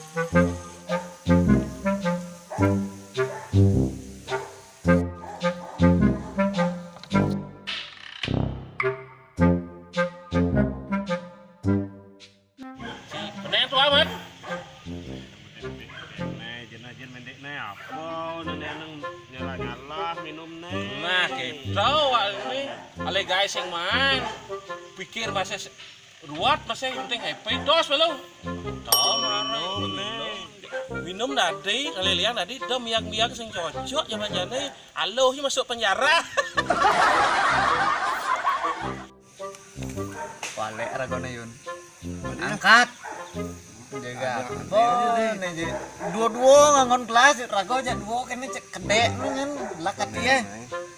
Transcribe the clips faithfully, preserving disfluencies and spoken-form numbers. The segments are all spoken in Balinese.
Peneh tu amat. Neh, jenah jen mendek neh, apa neh neh neng nyalah-nyalah minum neh. Nah, gitu awak ni. Ale guys yang main. Pikir masih se-, ruwet masih penting happy. Dos malu. Tau marah minum neh. Minum tadi, ale liang tadi, dah miang-miang sing cocok zaman jane. Aluh masuk penjara. Balik ragone Yun. Angkat. Jaga. Ada, ada. Bon, aja. Dua-dua ngangon gelas, rago aja dua kene cek kedek lu kan. Lakat dia.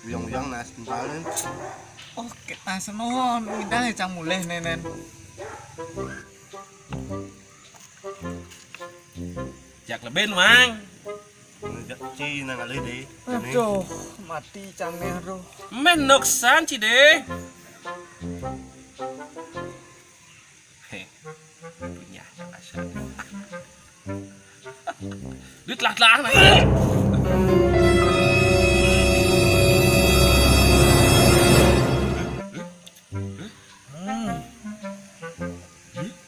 Uyang-uyang nas tempalin. Oh, kita senon, ngidang ya cang mulih nenen. Jak leben, Mang. Ngejak ci nang alih deh. Aduh, mati cang neh, aduh. Men nuksan ci deh. Heh, punya rasa. Duit lah lah. Hmm.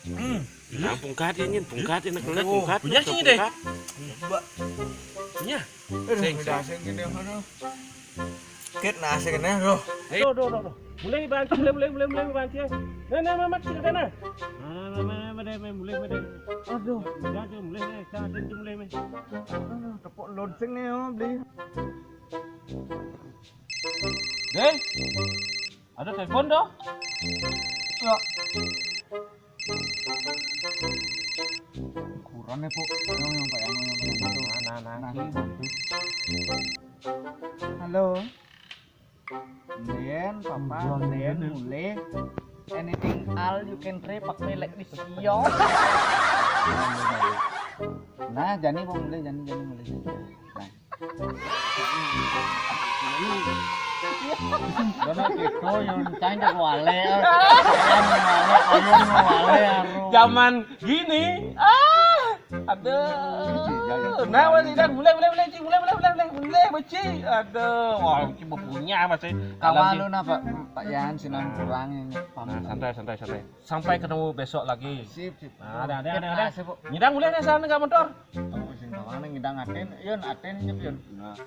Hmm. Nah, pungkat ya, Nyin, pungkat ya, nak pungkat, pungkat, punya sini deh. Pungkat. Mbak. Punya. Aduh, sing, udah sing. Sing gini, aduh. Kit nasi kena, loh. Hei. Doh, doh, doh, doh. Mulai banci, mulai, mulai, mulai, mulai banci. Nah, nah, nah, mak, sini, nah. Nah, nah, nah, nah, mulai, mulai, mulai. Aduh. Udah, mulai, mulai, mulai, mulai. Aduh, tepuk lonseng nih, oh, beli. Deh. Ada telepon dah? Ya. Kurang ya, Puk. Yang, yang, Pak, yang, yang, yang, yang. Nah, nah, nah. Nah. Halo. Nden, Papa, Nden, Nden, mulai. Anything all you can try, pakai like this. Yo. Nah, jani mau mulai, jani, jani mulai. Nah. Dono gitu, yang cang jago wale. Wale, wale, ayo, wale, aduh. Zaman gini, ah, aduh. Nah, wale, dan mulai, mulai, mulai, Ci, mulai, mulai, mulai, mulai, mulai, Ci. Aduh, wah, Ci punya masih. Kawan lu napa, Pak Yan, sinan kurang yang pamit. Nah, santai, santai, santai. Sampai ketemu besok lagi. Sip, sip. Nah, ada, ada, ada, ada. Sip, Bu. Ngidang mulai nih, sana nggak motor. Aku sing kawan ngidang aten, Yun, aten nyep, Yun. Nah.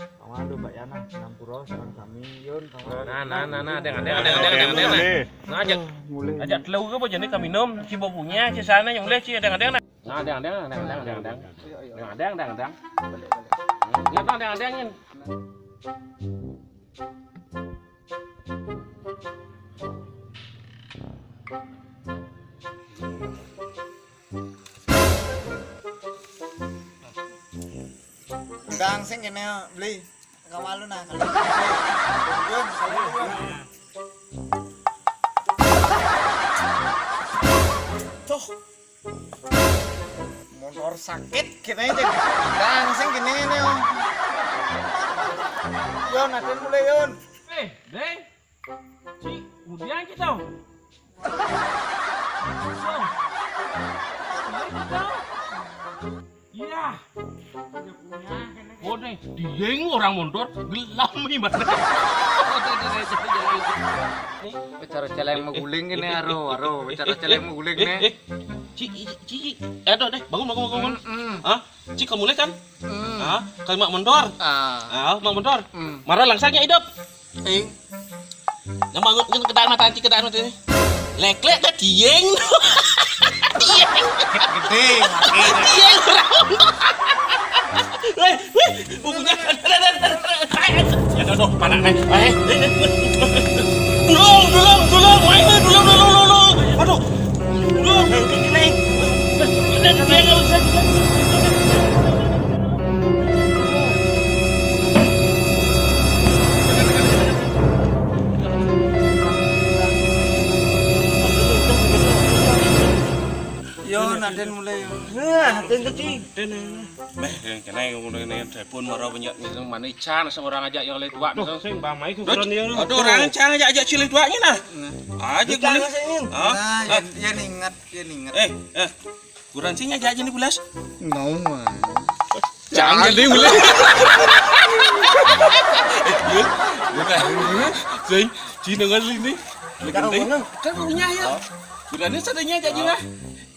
Kawan lu, Mbak Yana, nampura sareng sami, Yun, kawan. Nah, nah, nah, nah, deng, deng, deng, deng, deng, deng. Nah, ajak, mulai. Ajak telu ke, Bu, jani kami minum, Ci bo punya, Ci sana yang mulai, Ci, deng, deng, deng. Nah, deng, deng, deng, deng, deng, deng. Ayo, ayo. Deng, deng, deng, deng. Balik, balik. Nah, deng, deng, deng, Yin. Gang sing kene beli. Kawalu nah, kalau. Yun, kalau, Yun. Tuh. Motor sakit kita ini. Gang sing kene ini, Om. Yun, aden mulai, Yun. Eh, Deng. Ci, kemudian kita. Iya. Oh, nih, dieng orang mondor, gelam gimana? Cara celeng maguling ini, aro, aro, cara celeng maguling nih. Eh, eh, Ci, Ci, Ci, Ci. Aduh, deh, bangun, bangun, bangun, bangun. Mm-mm. Hah? Ci, kamu lihat kan? Mm. Hah? Kamu mak mondor? Ah. Ah, mak mondor. Mm. Marah langsangnya hidup. Ting. Yang bangun, yang kedaan mata, Ci, kedaan mata ini. Lek-lek dah dieng. Dieng. Gede, makin. Dieng orang. Weh, weh, bukunya. Ya, aduh, aduh, mana nih? Eh, eh, eh. Dulung, dulung, dulung, weh, weh, dulung, dulung, dulung, dulung. Aduh. Yo, naden mulai yo. Nah, naden kecil. Meh, kene ngomong ngene telepon mara banyak ngene mane can sing orang ajak yang oleh tuak. Duh, sing bamai ku. Aduh, orang can ajak-ajak cilik tuaknya nah. Nah. Aja mulai. Nah, ya, ya ingat, ya ingat. Eh, eh. Kurang sih nyajak aja nih, Bulas. Ngau, ah. Jangan deh, boleh. Bukan. Sing, Cina ngasih nih. Kan punya ya. Kurangnya sadanya aja lah.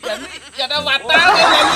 Ya, ya ada batal kan.